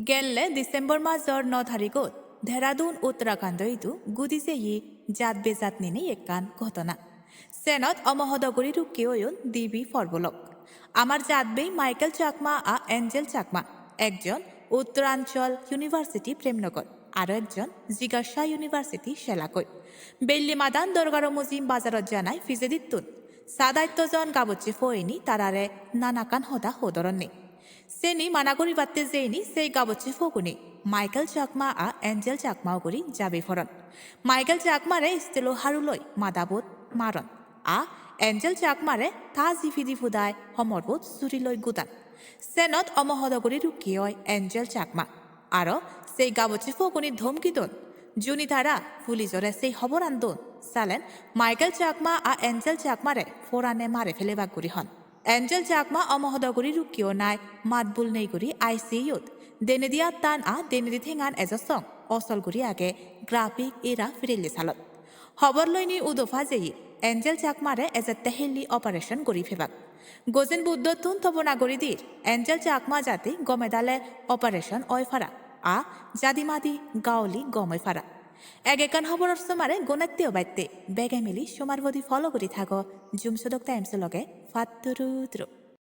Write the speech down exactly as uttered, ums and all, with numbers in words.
Gelle December major no tarigot Dehradun Uttarakhando idu gudi jeye jat bejat ninei ekkan ghotona. Senot omohodo guri rukki oyon dibe porbolok. Amar jatbei Michael Chakma a Angel Chakma, ekjon Uttaranchal University Premnagar, aro ekjon Jigasha University Selakoi. Belli madan Dorgaro Mujim bazarot janai pijedittun sat atto jon gabochche poini tarare nanakkan hoda hodoronne. Seni mana guribatte jeyeni sei gabochche pogune Michael Chakma a Angel Chakma uguri jabi poron. Michael Chakmare stilo haruloi madabot maron. A Angel Chakmare taji pidi pudai homorbot suriloi gudan. Senot omohodo guri rukki oi Angel Chakma. Aro sei gabochche pogune dhomki don. Juni tara pulijore sei hoboran don, salen Michael Chakma a Angel Chakmare porane mare pelebak guri hon. Angel Chakma omohodo guri rukki onai matbul nei guri I C U-t denedi attan a denedi thengan ejo song osol guri age graphic era pirelli salot. Hobor loinei udo pajeye Angel Chakmare ejette helli operation guri pebak. Gojen Buddhottun tobona guri dir Angel Chakma jate gome dale operation oi para a jadi madi gauli gom oi para. Ek ekkan hoboror somare gunette obatte bege mili somar bodi follow guri thago Jum Sodok Times loge. Patturu turu.